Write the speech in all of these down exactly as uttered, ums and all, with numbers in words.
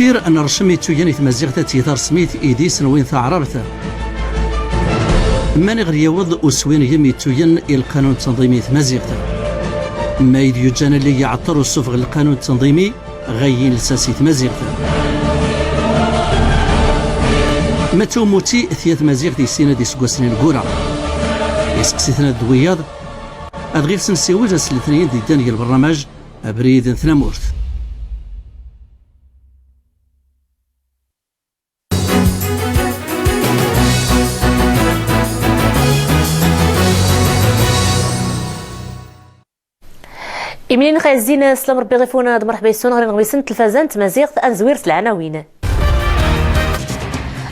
Ir n rcem ittuyen i tmaziɣt ad tiyt arsmit idis n win taɛrabt. Mani ɣer yaweḍ uswingem ittuyen i lqanun n tenḍim i tmaziɣt. Ma id yuǧǧan alli iɛeṭṭer usufeɣ n lqanun n tenḍimi ɣayin lsas i tmaziɣt. Mata umuti tya tmaziɣt i sin ad iseggasen ineggura. Iseqsiten ad d wiyaḍ, ad ɣif-sen siwel ass letniyen di ddan g lberramaj Abrid n tnamurt. Imlin xazzin, slam Rebbi ɣif-wen, d mreḥba yes-wen ɣer ineɣmisen n telfaza n tmaziɣt, ad nezwir s lɛanawin.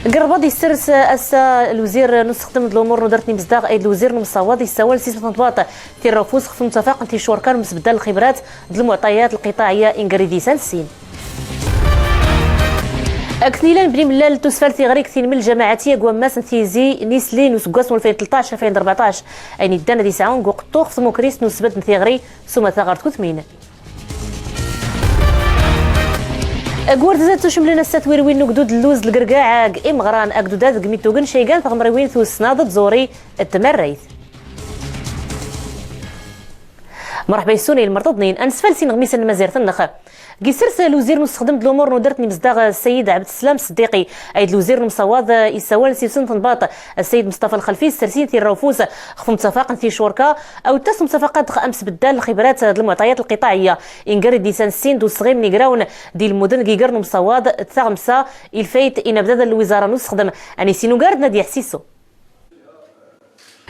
Gerbaḍ yessers ass-a lwzir n usexdem d lumuṛ n udert n imezdaɣ, ayd lwzir n umsawaḍ yessawal s isem n tbaṭ tirra ufus xef umtafaq n ticurka n umsbeddal n lxibrat d lmuɛṭayat lqiṭaɛiyya inger idisan sin. Akken ilan bni mellal tusfalt tiɣri g tinmel ljamaɛati ag wammas n tizi n isli n useggas n ulfayn tleṭṭac alfayn d rbeɛṭac, ayen iddan ad isɛun g uqeṭṭu xef tmukrist n usbedd n tiɣri s umata ɣer tkutmin. Ag wurd zad tucmlen ass-a twirwin n ugdud n luz d lgergaɛ g imeɣran agdud ad g mittugen caygan tɣemriwin tussna d tẓuri d tmarrayt. Mreḥba yes-wen a ilmerṭaḍnin, ad nesfals ineɣmisen n tmazirt-nneɣ. G isers lwzir n usexdem d lumuṛ n udert n imezdaɣ Sayid Ɛebd Slam Seddiqi, ayd lwzir n umsawaḍ issawalen s isem n tbaṭ Sayid Musṭafa Lxelfi, ssersin tirra ufus xef umtafaq n ticurka, awtas n umtafaq ad amsbeddal n lxibrat d lmuɛṭayat lqiṭaɛiyya inger idisan sin d usɣim n igrawen d ilmuden g iger n umsawaḍ d taɣmsa i lfayt inabdad n lwiẓara n usexdem, ad nisin ugar d Nadia Ḥsiso.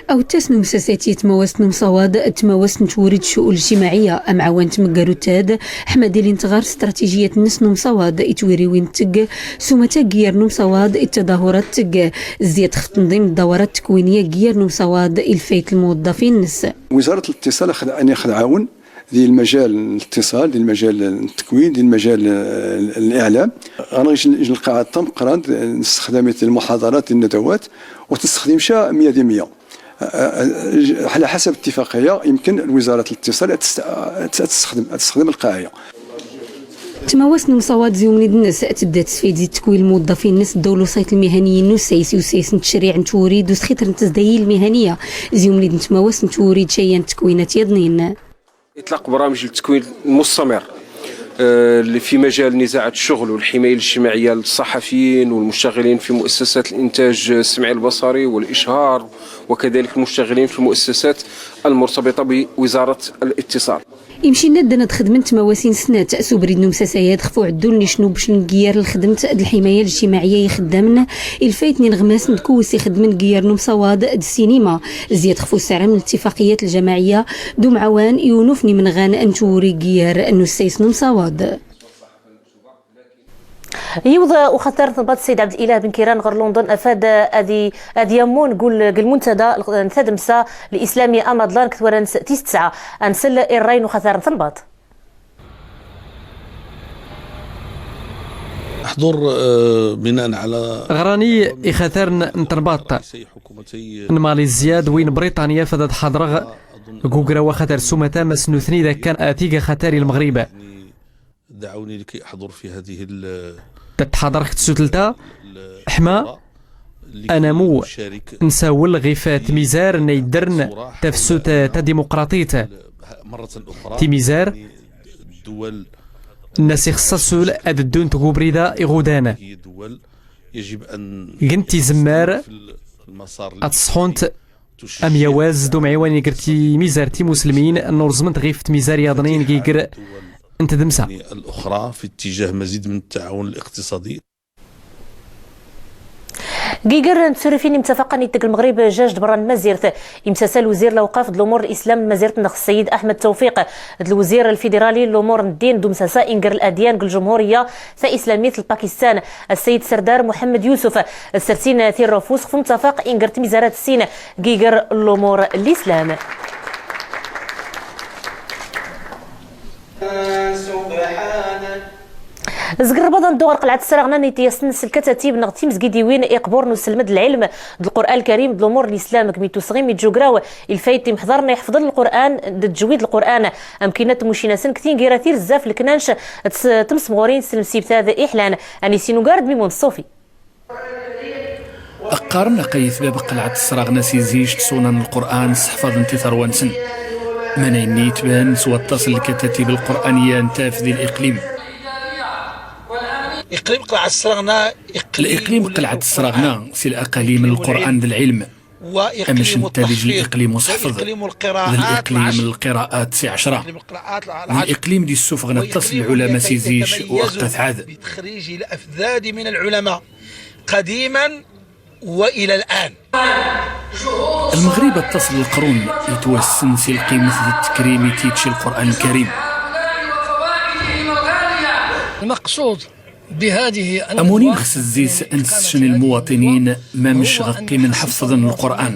Awtas n umsasati tmawast n umsawaḍ d tmawast n twuri d ccu'un lijtimaɛiyya, amɛawan n tmeggarut-ad ḥma ad ilint ɣer straṭijiyat-nnes n umsawaḍ i twiriwin teg s umata g yiger n umsawaḍ i ttaḍahurat teg zzyad xef tenḍim n ddawara ttekwiniyya g yiger n umsawaḍ i lfayt n lmuwaḍḍafin-nnes. Wizarat litisal ad x-tɛawen di lmajal n litisal, di lmajal n ttekwin, di lmajal n liɛlam. Ɣer ij lqaɛa tameqqrant nessexdam-it di lmuḥaḍarat, di nnadawat, ur tt-nessexdim ca mya di mya. Ɛla ḥasab ttifaqiyya, yemken lwizarat n litisal ad tessexdem, ad tessexdem lqaɛa-ya. Tmawast n umsawaḍ zi umnid-nnes tebda tesfayt zi ttekwin lmuwaḍḍafin-nnes ddaw lewṣayt lmihaniyin n ussayes i ussayes n tcerriɛ n twuri d usxitr n tezdayin lmihaniyya zi umnid n tmawast n twuri d cayyan n ttekwinat yaḍnin. إطلاق برامج التكوين المستمر، آه، اللي في مجال نزاعات الشغل والحماية الاجتماعية للصحفيين والمشتغلين في مؤسسات الإنتاج السمعي البصري والإشهار، وكذلك المشتغلين في المؤسسات المرتبطة بوزارة الاتصال. Imcinna ddan ad xedmen tmawasin snat s ubrid n umsasay-ad xef uɛeddul n icnubc n giyar n lxedmt d lḥimaya lijtimaɛiyya i ixeddamen, i lfayt n ineɣmasen d kuwes ixeddmen g giyar n umsawaḍ d ssinima, zzyad xef ussaɛrem n ltifaqiyat ljamaɛiyya d umɛawan i unuf n imenɣan n twuri g giyar n ussayes n umsawaḍ. Yiwḍ uxatar n tnbaḍt Sayid Ɛebd Ilah Ben Kiran ɣer London afad ad i-, ad yammun g ul-, g lmuntada n tadmsa lislami amaḍlan g twarans tis tesɛa. Ad nsel i ṛṛay n uxatar n tnbaḍt. Ɣran-i ixataren n tnbaḍt n Malizya d win n Briṭanya afad ad ḥaḍreɣ g ugraw axatar s umata, ma s nutni d akkan ad tig axatar i Lmeɣrib. دعوني لكي أحضر في هذه ال-، Ad ḥaḍreɣ g tsutlta, ḥma ad namu nsawel ɣif tmizar n iddren tafsut tadimuqraṭit. مرة أخرى. Timizar الدول nnas ixeṣṣa sul ad ddunt g ubrid-a iɣudan. هي دول يجب أن Gent izemmar في المسار ad ṣṣḥunt am yawaz d umɛiwan iger timizar timuslmin n urẓment ɣif tmizar yaḍnin g iger n tdmsa. الأخرى في اتجاه مزيد من التعاون الاقتصادي. G iger n tsurifin imtafaqen iteg Lmeɣrib jaj d berra n Mazirt, imsasa lwzir lawqaf d lumur n lislam n Mazirt-nneɣ Sayid Aḥmed Tawfiq, d lwzir lfidirali n lumur n ddin d umsasa inger ladyan g lǧumhuriya taislamit n Lpakistan, Sayid Serdar Muḥemmed Yusuf, ssersin tirra ufus xef umtafaq inger tmizarat sin g iger n lumur n lislam. Zger Rmaḍan, ddu ɣer qelɛet ssraɣna n yityasen s lkatatib neɣ timezgidiwin, iqburen n uselmed n lɛilm d Lqur'an Lkarim d lumuṛ n lislam, gmi tusɣim iǧugraw i lfayed imḥḍaren iḥefḍen Lqur'an d tejwid Lqur'an, amkinna tmucinasen ktingira tirza f leknanc d s-, tmesmɣurin s lemsibtad iḥlan. Anisi nugar d Mimun Ṣṣufi. Qqaren aqayet bab qelɛet ssraɣna si zic ttṣunan Lqur'an, sseḥfaḍen titarwa-nsen. Manayenni itban s waṭas n lkatatib lqur'aniya n taf di liqlim. Iqlim qelɛet ssraɣna, iqlim Liqlim qelɛet ssraɣna si laqalim n Lqur'an d lɛilm. Amec n tadij n liqlim useḥfeḍ d liqlim n lqiraat si ɛecra. D liqlim d issufɣen aṭas n lɛulama si zic u aqqa tɛad. Lmeɣrib aṭas n leqrun itwassen si lqimet d ttekrim i t-ičči Lqur'an Lkarim. Amuni nxes zzis ad nessecn i lmuwaṭinin mamec ɣa qqimen ḥeffḍen Lqur'an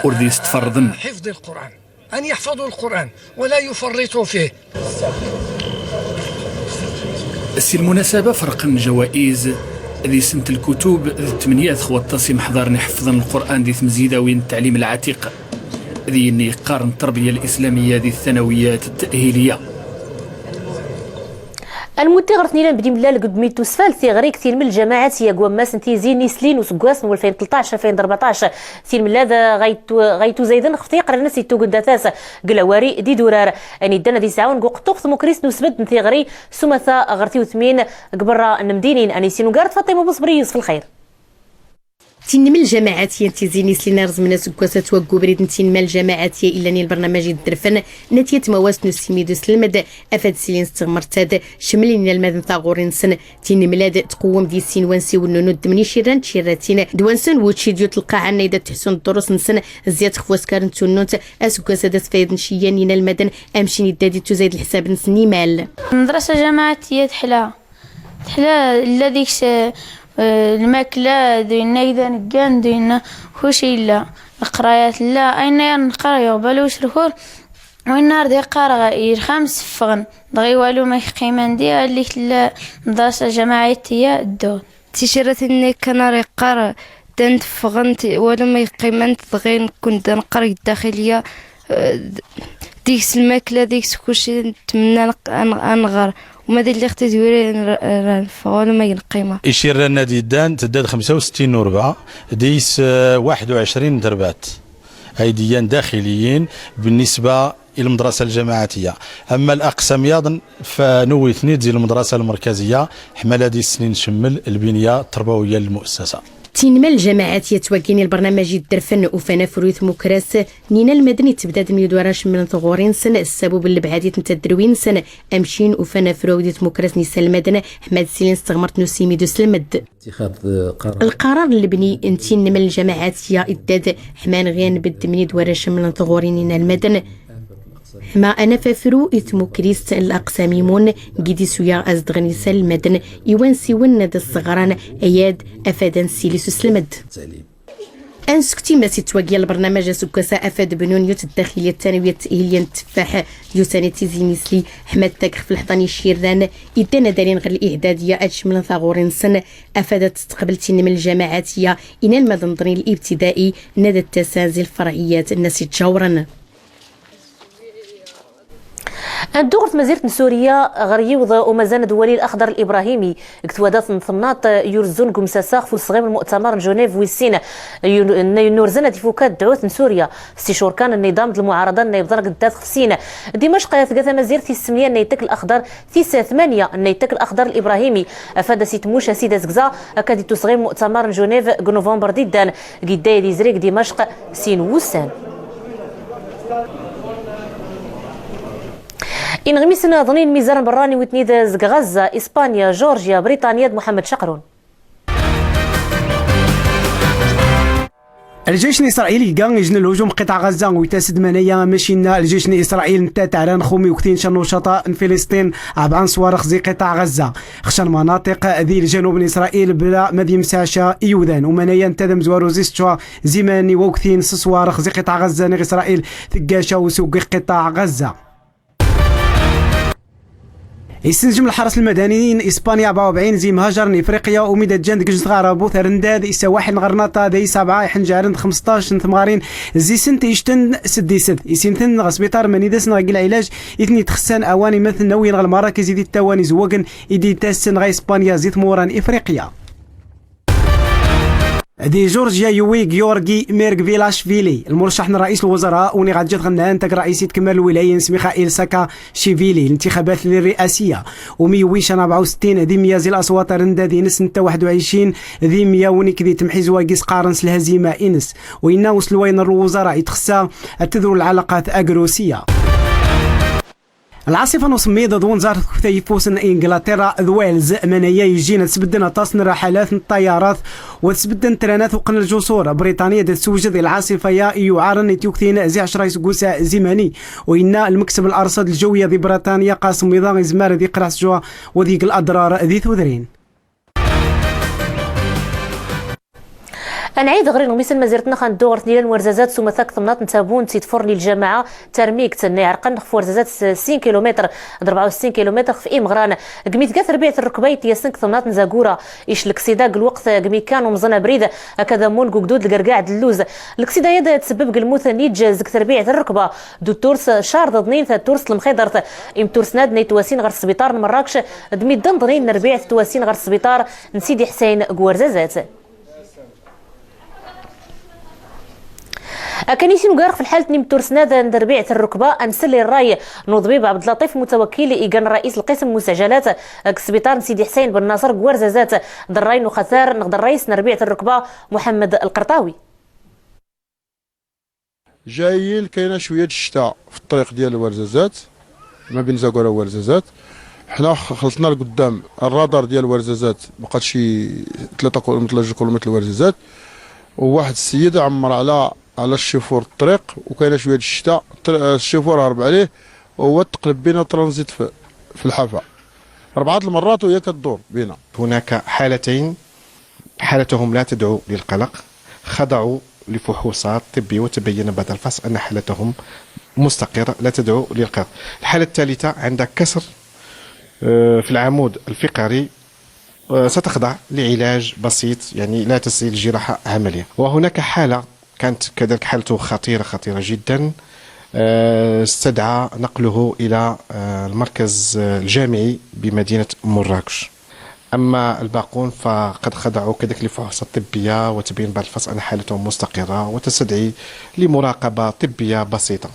ur d-yestferḍen. Si lmunasaba ferqen ljawaiz d isent lkutub d tmenyat x waṭas imeḥḍaren iḥeffḍen Lqur'an di tmezgidawin n ttaɛlim lɛatiq d yinni yeqqaren tterbiya lislamiyya di ttanawiyat ttahiliya. Anmutti ɣer tnila n Bni Mellal g udmi tusfal tiɣri g tilmel ljamaɛat yag wammas n tizi n islin useggas n walfayn tleṭṭac alfayn d rbeɛṭac. Tilmel ad ɣaytu-, ɣaytuzayden xef tiqrn-as ittugendat-as g lawari d idurar. Aniddan ad isɛawn g uqeṭṭuq tmukrist n usbedd n tiɣri s umata ɣer tiwtmin g berra n mdinin. Anisi nugar d Faṭima Buṣbri, Yusef Lxir. Tinmel ljamaɛatiya n tizi n islin irẓmen aseggas ad twagg ubrid n tinmel ljamaɛatiya illan i lbernameǧ idderfen n at yatmawazt n usimid uselmed, afad silin s tɣmert-ad cemmlen inalmaden taɣuri-nsen. Tinmel-ad tqwem di sin wansiwen n unuddem n icirran d tcirratin d wansan n wučči d yut lqaɛa nna i da ttḥsun ḍḍurus-nsen, zzyat xef waskar n tunnunt aseggas ad asfayden ciyyan n inalmaden, amcin idda di tuzayd lḥsab-nsen n imal. Lmedrasa ljamaɛatiya tḥla. Tḥla, illa deg-s, eh, lmakla, d winna i d aneggan, d winna kuci illa. Leqraya tella, ayenna ar neqqar yuɣ balu ucerkur, winna ar d-iqqar yelha mseffɣen, dɣi walu ma yeqqiman di, allig tella lmedrasa ljamaɛatiya ddur. Ticirratin-nni kan ar iqqar, ddant ffɣent, walu ma yeqqimant, dɣi nekkun da neqqar deg ddaxiliya, eh, deg-s lmakla, deg-s kuci, ntemna ad nɣ-, ad nɣer. Uma d lliɣ tizwiri n-, ra neffeɣ walu ma neqqima. Icirran ad yeddan tedda d xemsa u settin n urba, deg-s, eh, waḥed u ɛecrin n terbat. Ay d-yyan daxiliyin, بالنسبة i lmedrasa ljamaɛatiya. Ama laqsam yaḍn, fa nuwi-ten-id zi lmedrasa lmerkaziya, ḥma la d-issnin cemmel lbinya tterbawiya n lmuassasa. Tinmel ljamaɛatiya ttwaggin i lbernameǧ idderfen, ufan afru i tmukras n inalmaden itbdad mi ur d-wara cemmlen tɣuri-nsen, ssabub n lebɛadit n tadderwin-nsen, amcin ufan afru awd i tmukras n isalmaden, ḥma ad silin s tɣmert n usimid uselmed. Lqarar n lebni n tinmel ljamaɛatiya idda-d ḥma nɣi ad nbeddem nid warrac mlen tɣuri n inalmaden. Ḥma ad naf afru i tmukrist n laqsam imun gid isuya azedɣen isalmaden i wansiwen ad as-ɣran ayad afad ad nsili s uselmed. Ad nsukti mas ittwagi lbernameǧ aseggas-a afad bnun yut ddaxilya tanwiyat hilya n tteffaḥ, yut anat izi n isli, ḥma ad tag xef lḥḍan icirran iddan ad alin ɣer lihdadiya ad cemlen taɣuri-nsen, afad ad testeqbel tinmel ljamaɛatiya inalmaden ḍnin libtida'i, nna ad tasan zi lferɛiyat nna as ittjawren. Ad neddu ɣer tmazirt n Surya, ɣer yiwḍ umazan d wali Laxḍar Librahimi, deg twadat n temnaḍt yurzun deg umsasa xef usɣim n lmu'tamar n Junib wis sin, yun-, nna yunurzan ad ifuk ad dɛut n Surya, s ticurkan n nniḍam d lmuɛaraḍa nna ibḍan deg ddad xef sin. Dimacq tga tamazirt tis semya nna ittak Laxḍar, tis tmanya nna ittak Laxḍar Librahimi, afad as itmuc asid azegza, akka d ittusɣim mu'tamar n Junib deg nuvember d iddan, deg idda ad izri deg Dimacq sin wussan. Inɣmisen ḍnin mizar n berrani witni d zeg Ɣazza, Ispanya, Jurjya, Briṭanya d Muḥemmed Caqrun. Lǧayc n Isṛayil iga ijn lhujum qiṭeɛ Ɣazza, u itas-d manaya amac inna lǧayc n Isṛayil netta taɛran xum i uktin ca n ucaṭa n Filisṭin, ɛebɛa n ṣwarex zi qiṭeɛ Ɣazza. Xca n manaṭiq di ljanub n Isṛayil bla ma d imseɛca iwdan. Umanaya netta d amezwaru zi seččwa ziman i waktin s ṣṣwarex zi qiṭeɛ Ɣazza neɣ Isṛayil teggaca usuggi qiṭeɛ Ɣazza. Isnjem lḥaṛas lmadaniyin Ispanya rebɛa u rebɛin zi mhajar n Ifriqya, u mi da ǧǧan deg ijent ɣer arbut arendad, isawaḥen ɣer naṭa d ay sabɛa iḥenǧaren d xmesṭac n temɣarin zi sent icten s ddised. Isinten ɣer sbiṭar mani d asen ɣer lɛilaj i ten-itxessan awan iman ten-awin ɣer lmarakiz i d-ittawan izewwagen i d-ittassen ɣer Ispanya zi tmura n Ifriqya. Di Jurjya yewwi Giorgi Mirgvilashvili, lmurcaḥ n ṛṛaïs lwuẓara, u niɣ ǧǧa tɣennant ag ṛṛaïsit kmal lwilaya-ns Mikhail Saakashvili, lintixabat lriasiya, u mi yewwi can rebɛa u settin di mya zi laṣwat arendad-ines netta waḥed u ɛecrin di mya, u nik di temḥizwa gis qqaren s lhazima-ines, u inna uselway n lwuẓara itxessa ad tedru lɛalaqat ag Rusiya. Lɛaṣifa n usemmiḍ d wenẓar tkefta yeffus n Inglaterra d Wales, manaya ijin ad sbedden aṭas n rraḥalat n ṭṭayarat, u ad sbedden tranat uqqen lǧuṣur. Briṭanya da tessewjed i lɛaṣifa-ya i yuɛaren i tyuktin zi ɛecra iseggusa zimani, u inna lmekteb n larṣad ljawya di Briṭanya qa asemmiḍ-a izmer ad iqreḥ s jwa u ad yeg ladrar di tudrin. Ad nɛid ɣer inɣmisen n tmazirt-nneɣ, ad neddu ɣer tnila n warzazat s umata deg temnaḍt n Tabunt, itfurni lǧamaɛa tarmigt n iɛerqen xef warzazat s sin kilumitr d rebɛa u settin kilumitr xef imeɣran. Deg mi tga terbiɛt n rrekba iṭyasen deg temnaḍt n Zagura, icel leksida deg lweqt deg mi kkan umẓen abrid, akka d ammun deg ugdud lgergaɛ d lluz. Leksida-ya da tsebbeb deg lmut n iǧ zeg terbiɛt n rrekba, d utturs car d aḍnin tatturs n lemxidert. Imtursen-ad nna itwasin ɣer sbiṭar n Mṛakec, d midden ḍnin n rbiɛt twasin ɣer sbiṭar n Sidi Ḥsayen deg warzazat. Akken i sin ugareɣ f lḥalt n imtursen-ad n terbiɛt n rrekba, ad nsel i ṛṛay n uḍbib Ɛebd Laṭif Mutawakkil, igan ṛṛaïs n lqism n useɛjalat deg sbiṭar n Sidi Ḥsayen Ben Naṣer deg warzazat, d ṛṛay n uxatar neɣ d ṛṛaïs n terbiɛt n rrekba Muḥemmed Lqerṭawi. جايين، كاينة شوية د الشتا في الطريق ديال الورزازات، ما بين زاكورا وورزازات. حنا خ-، خلصنا لقدام الرادار ديال ورزازات، بقات شي ثلاثة كيلومتر ولا جوج كيلومتر لورزازات، وواحد السيد عمر على، على الشيفور الطريق، وكاينة شوية د الشتا، الطر-، الشيفور هرب عليه، وهو تقلب بينا ترانزيت في، في الحافة. ربعة المرات وهي كدور بينا. هناك حالتين، حالتهم لا تدعو للقلق، خضعوا لفحوصات طبية وتبين بعد الفحص أن حالتهم مستقرة لا تدعو للقلق. الحالة الثالثة عندها كسر، آه، في العمود الفقري، آه، ستخضع لعلاج بسيط، يعني لا تستدعي جراحة عملية. وهناك حالة كانت كذلك حالته خطيرة، خطيرة جدًا، آه، استدعى نقله إلى، آه، المركز، آه، الجامعي بمدينة مراكش. أما الباقون فقد خضعوا كذلك لفحوصات طبية وتبين بعد الفحص أن حالتهم مستقرة وتستدعي لمراقبة طبية بسيطة.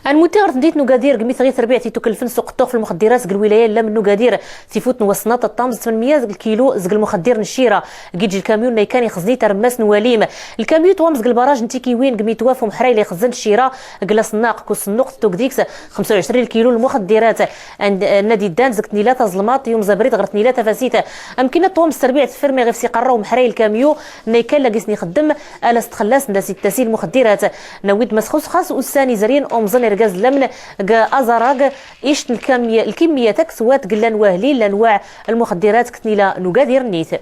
Ad nmuti ɣer temdint n Ugadir, deg mi tɣi terbiɛt itukelfen s uqeṭṭuɣ f lmuxeddirat deg lwilaya n Lamn n Ugadir. Tifut n wass-nna, ṭṭamẓ tmenmya deg lkilu zeg lmuxeddir n ccira, giǧ lkamyun n aykan ixzen i taremmast n walim. Lkamyun itwamẓ deg lbaraj n Tikiwin, deg mi twaf umḥray la ixzen ccira deg laṣennaq, ku sennuq tettug deg-s xemsa u ɛecrin lkilu n lmuxeddirat. Ad, ad nadi ddan zeg tnila taẓelmaṭ, yumẓ abrid ɣer tnila tafasit. Amkin ad twamẓ terbiɛt tefrem iɣef s-iqerra umḥray lkamyun n aykan la gis n ixeddem, ala s txellas n da s-ittasi lmuxeddirat. Nawi-d ma sxus xas ussan izrin umẓen irgaz n lamn g aẓarag, ict n lkam-, lkimiyat akswat g llan wahli n lanwaɛ lmuxeddirat g tnila n Ugadir nnit.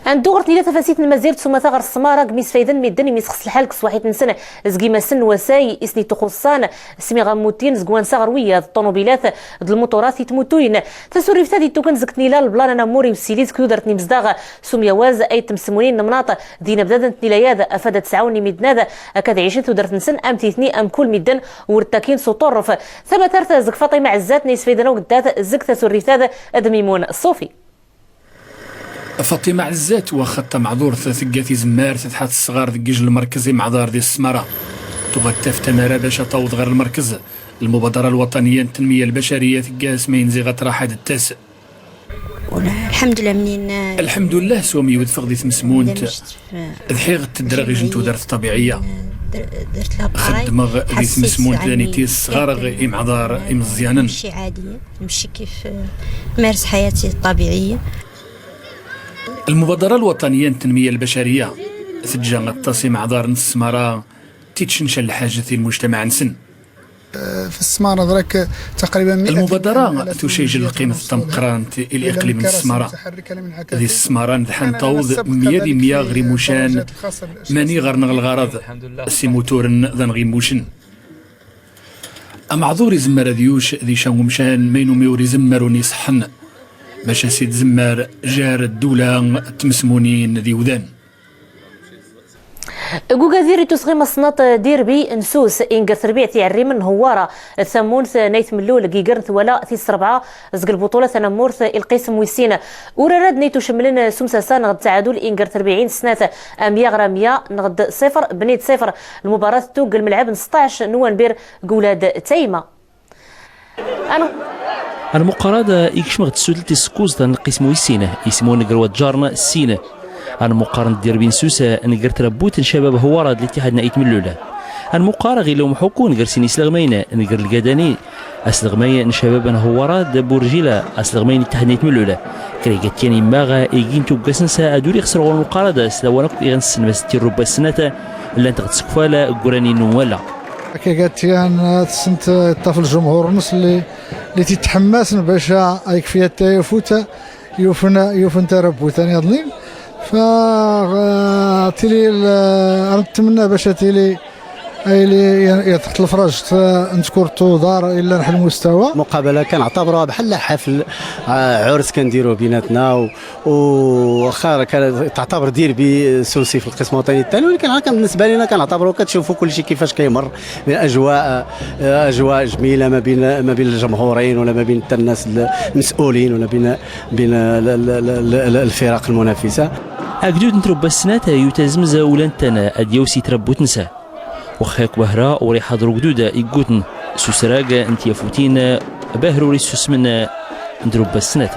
Ad neddu ɣer tnila tafasit n Mazirt s umata ɣer Ṣṣmara, g mi sfayden midden imi sxes lḥal g ṣṣwaḥit-nsen zeg imassen n wasay i sen-ituxuṣṣan, smiɣ ammutin zeg wansa ɣer wiyaḍ, ṭṭunubilat d lmuṭurat itmutuyen. Tasurrift-ad ittuken zeg tnila n leblan anammur iwessili zeg tudert n imezdaɣ s umyawaz ay temsmunin n lemnaṭ d inabdad n tnila-ad, afad ad sɛawn imidden-ad akka ad ɛicen tudert-nsen am titni am kul midden ur ttakin s uṭurref. Tamatart zeg Faṭima Ɛezzat n isfayden aweddat zeg tasurrift-ad d Mimun Ṣufi. Faṭima Ɛezzat, waxaṭ tameɛdurt, tegga tizemmart tḥat ṣṣɣar deg ij n lmerkez Imɛḍar di Ṣṣmara. Tuɣa taf tamara bac ad taweḍ ɣer lmerkez. Lmubaḍara lwaṭaniya n tenmiya lbacariya tegga asma inzi ɣa traḥ ad d-tas. Lḥemdullah, s wami udfeɣ di tmesmunt. Dḥiɣ teddreɣ ij n tudert ṭabiɛiya. Xeddmeɣ di tmesmunt d aniti sɣareɣ imɛḍar imeẓyanen. Lmubaḍara lwaṭaniya n tenmiya lbacariya teǧǧa aṭas imeɛḍaren n Ṣṣmara tiččenca lḥajet i lmujtamaɛ-nsen. Lmubaḍara tucajel lqimet tameqqrant i liqlim n Ṣṣmara. Di Ṣṣmara nedḥa nṭawḍ mya di mya ɣer imucan, mani ɣer-neɣ lɣareḍ s imuturen d anɣimucen. Ameɛḍur izemmer ad yuc di ca umcan, ma inu mi ur izemmer ur n-iṣeḥḥen. Maca s itzemmer jar ddula d tmesmunin d iwdan. Deg ugadir i tusɣi masnaṭ Dirbi n Sus, inger terbiɛt iɛerrimen n Hewwara, tamunt n Ayt Mellul, deg iger n twala tis rebɛa zeg lbuṭula tanammurt i lqisem wis sin. Urarad n itucemmlen s umsasa neɣ d ttaɛadul inger terbiɛin snat, amya ɣer amya neɣ d ṣifr bnid ṣifr. Lmubarat tugg lmelɛeb n sṭac nwanbir deg Ulad Tayma. Anmuqarad ikcem ɣ tsudelt tis kuẓt n lqism wis sin, isem unegr wa ǧarn sin. Anmuqar n Dirbi n Sus nger trabut n cabab Hewwara d Littiḥad n Ayt Mellul. Anmuqar ɣ illa umḥukku nger sin isleɣmayen nger lgadani, asleɣmay n cabab n Hewwara d Burjila, asleɣmay n Ittiḥad n Ayt Mellul. Kra igattiyan immaɣ igin tuggas-nsen ad ur ixsr ɣur Muqarad s lawan akk iɣ nssen mas tirrubba ssnat llant ɣ tsekfal n wurani n umwala. Akka gattiyan tsent ṭṭaf lǧumhur-nnes li, li titḥemmasn bac a ikfi tayafut yufn, yufn tarabbut-a niḍnin. Fa, eh, tili, eh, netmenna bac a tili, a yili, yeḍfet lefrajt, eh, n tkurt uḍar illa nḥ lmustawa. المقابلة كنعتبروها بحال حفل، آه، عرس كنديروه بيناتنا، و-، وخا راه كان تعتبر ديربي سوسي في القسم الوطني الثاني، ولكن راه كان بالنسبة لنا كنعتبروه، كتشوفوا كل شيء كيفاش كيمر من أجواء، آه، أجواء جميلة ما بين، ما بين الجمهورين ولا ما بين حتى الناس المسؤولين ولا بين، بين ال-، ال-، ال-، ال-، ال-، الفرق المنافسة. Agdud n trubba ssnat yuta zmza ulan-ten ad yaw si trabbut-nsa. Wexxi akk bahra ur iḥaḍer ugdud igguten s usrag n tyafutin, bahra ur issusmen n trubba ssnat.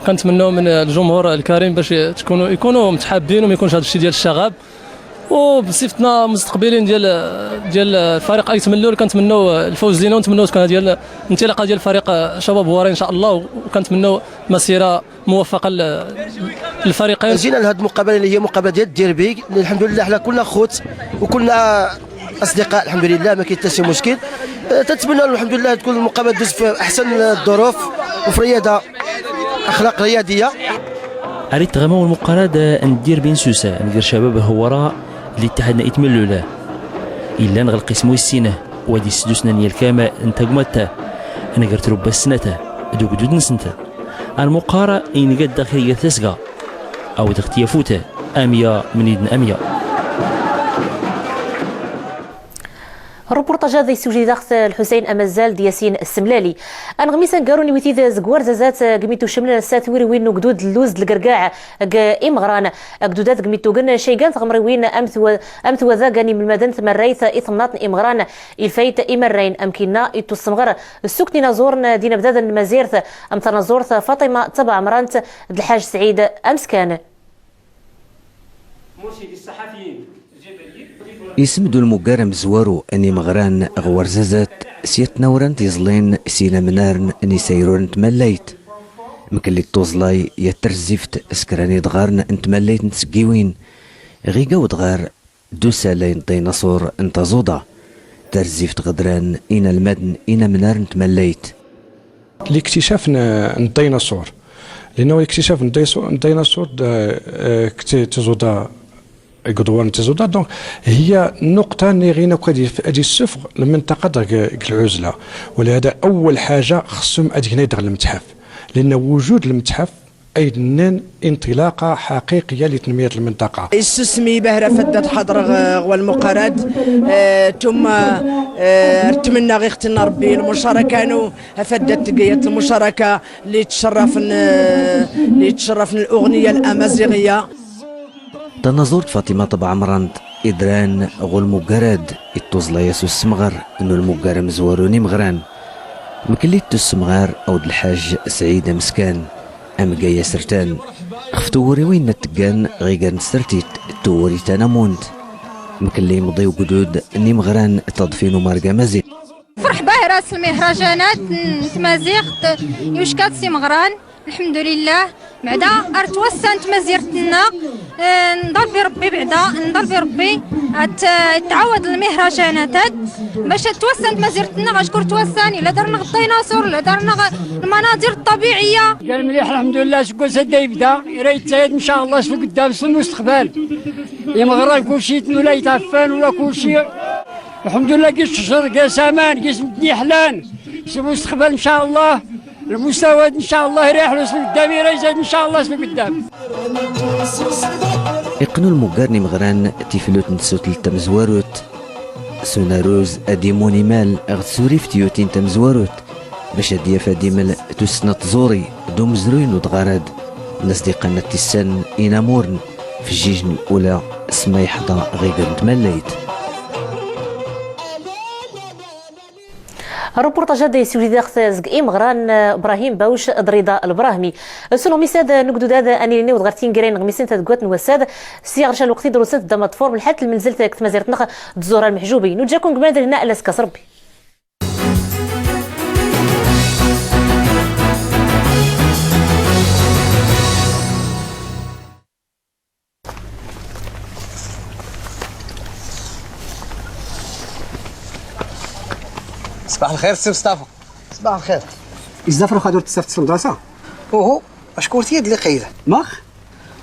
كنتمنوا من الجمهور الكريم باش تكونوا، يكونوا متحابين وما يكونش هذا الشيء ديال الشغب، وبصفتنا مستقبلين ديال، ديال فريق ايت ملول، كنتمنوا الفوز لينا، ونتمنوا تكون هذه الانطلاقه ديال فريق شباب هواري ان شاء الله، وكنتمنوا مسيره موفقه ل-، للفريقين. جينا لهاد المقابله اللي هي مقابله ديال الديربي، اللي الحمد لله حنا كلنا خوت وكلنا اصدقاء، الحمد لله ما كاين حتى شي مشكل. آه، تنتمنى له الحمد لله تكون المقابله دوز في احسن الظروف وفي رياضه اخلاق رياضيه. Ar itɣamaw n Muqarad n Dirbi n Susa nger cabab Hewwara d Littiḥad n Ayt Mellul, illan ɣ lqism wis sin, wad isdusen n yalkam n tagmat nger trubba ssnat d ugdud-nsent. Anmuqar inga-d daxil gar tasga, awd ɣ tyafut amya mnid n amya. Rupurṭaǧ-a d issewjed-aɣ-t Lḥusayn Amazzal d Yasin Ssemlali. Aneɣmis aneggaru n iwtid zeg Warzazat, g mi tucemlen ass-a twuriwin n ugdud d lluz d lgergaɛ g imeɣran. Agdud-a deg mi tuggen caygan tɣemriwin am twa-, am twada gan imelmaden tmarrayt i temnaḍt n imeɣran, ilfayt imarrayen, amkinna ittussemɣer ssuk n inaẓuren d inabdaden n tmazirt, am tanaẓurt Faṭima Ṭabeɛ Ɛemrant d Lḥaǧ Sɛid Ameskan. Isem d ulmuggar amezwaru n imeɣran ɣ Warzazat s yat tnawra n tiẓlin s inamnaren n isayrur n tmallayt. Mkelli d tuẓlay yat trezzift s kra n idɣaren n tmallayt n tseggiwin, ɣ iga udɣar d usalay n ddaynaṣur n taẓuda, trezzift ɣ dran inalmaden inamnaren n tmallayt. الاكتشاف ن-، ن الديناصور، لأنه الاكتشاف ن الديسو-، ن الديناصور د-، آه، كت-، تزودا قدوان تزودا. دونك هي نقطة نيغينا كو ادي، ادي السفغ المنطقة د العزلة، ولهذا أول حاجة خصهم ادي هنا يدخل المتحف، لأن وجود المتحف أيضًا انطلاقة حقيقية لتنمية المنطقة. Issusmi bahra faddat ḥadreɣ ɣ walmuqarad, eh, tumma, eh, rtmenna ɣ ixtinna Rebbi lmucaraka-nu, faddat tgayat lmucaraka li tcerrafn, eh, li tcerrafn luɣniya lamaziɣiya. Tanaẓurt Faṭima Ṭabeɛ Ɛemrant idran ɣ ulmuggar-ad ittuẓlay-as ussemɣer n ulmuggar amezwaru n imeɣran. Mkelli d tussemɣar awd Lḥaǧ Sɛid Ameskan, amgay asertan ɣef tuwuriwin n tteggan ɣ iger n tsertit d tuwuri tanamunt. Mkelli imḍi ugdud n imeɣran d taḍfi n umarg amaziɣ. Ferḥ bahra s lmihrajanat n tmaziɣt, yucka-t s imeɣran. Lḥemdulillah, beɛda ar twassa n tmazirt-nneɣ, eh, nḍalbi Rebbi, beɛda nḍalbi Rebbi ad t-, ad tɛawed lmihrajanat-ad, bac ad twassa n tmazirt-nneɣ, acku twassan, illa dar-nneɣ ddaynaṣur, illa dar-nneɣ lmanaẓir ṭṭabiɛiyya. Gan mliḥ, lḥemdulillah, seg wass-a da yebda, ira yettayad, ncallah, s ugeddam, s lmusteqbal. Imeɣran, kulci, ula yetɛeffan, ula kulci. الحمد لله، قيس الشجر، قيس امان، قيس مدني حلان. سي مستقبل ان شاء الله، المستوى ان شاء الله رايح له سي قدام، يرا يزيد ان شاء الله سي قدام. Iqqen ulmuggar n imeɣran tiflut n tsutlelt tamezwarut. S unaruz ad imun imal ɣ tsurift yutin tamezwarut, bac ad yaf ad imel tussna n tẓuri d umezruy n udɣarad n as-d-iqqan ad tissan inamuren f jjijn ula s ma yeḥḍa ɣ iger n tmallayt. Rupurṭaj-ad yessiwlid-aɣ-t zg imeɣran, eh, Brahim Bawc d Rida Lbrahmi. S unɣmis-ad n ugdud-ad, ad nili niweḍ ɣer tingira ineɣmisen tadeggat n wass-ad, s yiɣerca n lweqt i d-rusent d amaḍfur n lḥalt n lmenzelt deg tmazirt-nneɣ d Zura Lmeḥjubi. Nuǧǧa-ken gma-d lehna, ala s kas Rebbi. صباح الخير سي مصطفى. صباح الخير. بزاف راه خدور تسافت المدرسة. اوهو، اشكون تيد اللي قيده؟ ماخ؟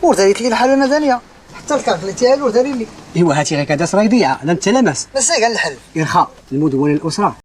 ور داريت لي الحال انا دانيا. حتى الكارت اللي تيها ور داري لي. ايوا هاتي غير كذا صرا يضيع، لا انت لا ماس. بس غير الحل. ارخا المدونة الأسرة.